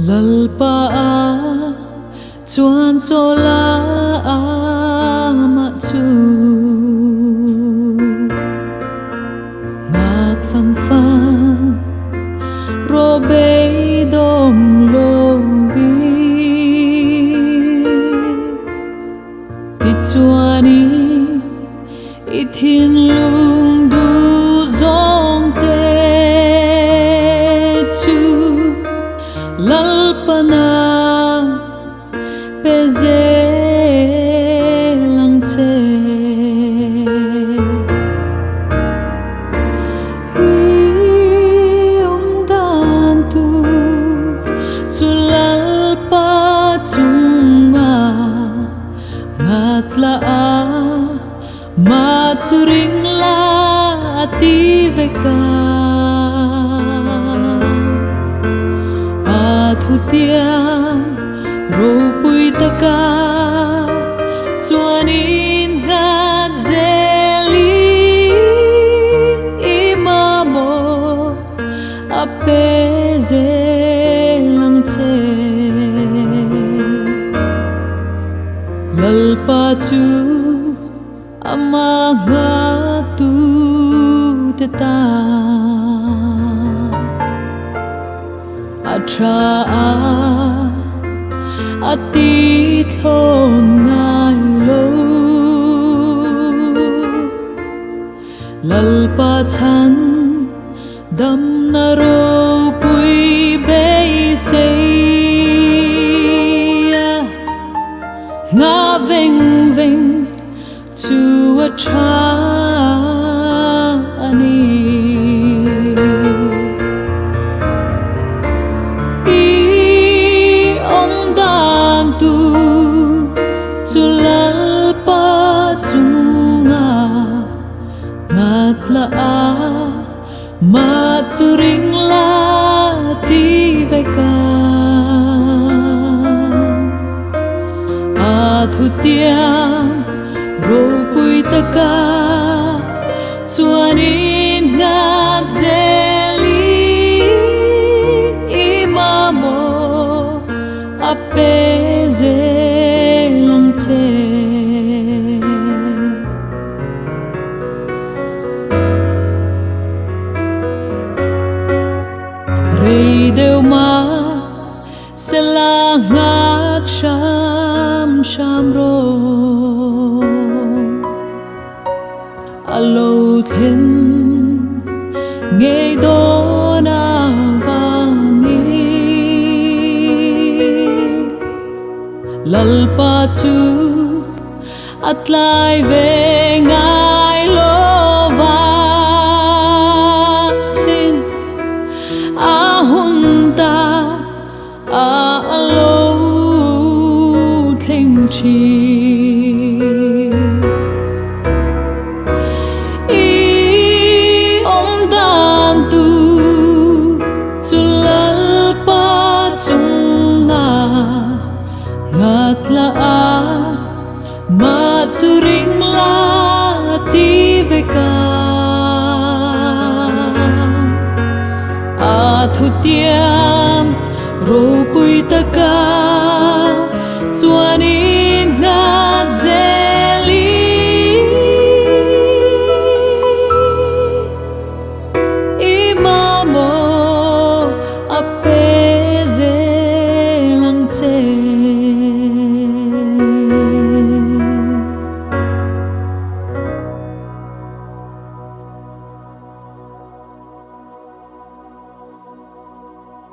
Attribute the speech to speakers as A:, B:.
A: Lalpa a chuan chawla amah chu Ngak fan fan rawh beidawng lovin. Tichuanin i thinlung duhzawng te chu Lalpana pe zel ang che. I awm dan tur chu Lalpa chunga Ngatla a ma chu ring la a ti vek a. A thutiang ropui taka chuan in nghat zel i mamawh a pe zel ang che. Lalpa chu amah nghaktute tan a tha a, a ti thlawn ngai lo. Lalpa chhan Damna ropui beisei a, nga veng veng chu a tha a ni. I awm dan tur chu Lalpa chunga ngatla a. Ma chu ring la ti vek a, a thutiang ropui taka chuan in nghat zel i mamawh a pe zel ang che. Rei deuh mah sela nghak hram hram rawh. A lo thlen ngei dawn avangin Lalpa chu A tlai ve ngai lo va sin, a hun ta a lo thleng thin. I awm dan tur chu Lalpa chunga ngatla a. Ma chu ring.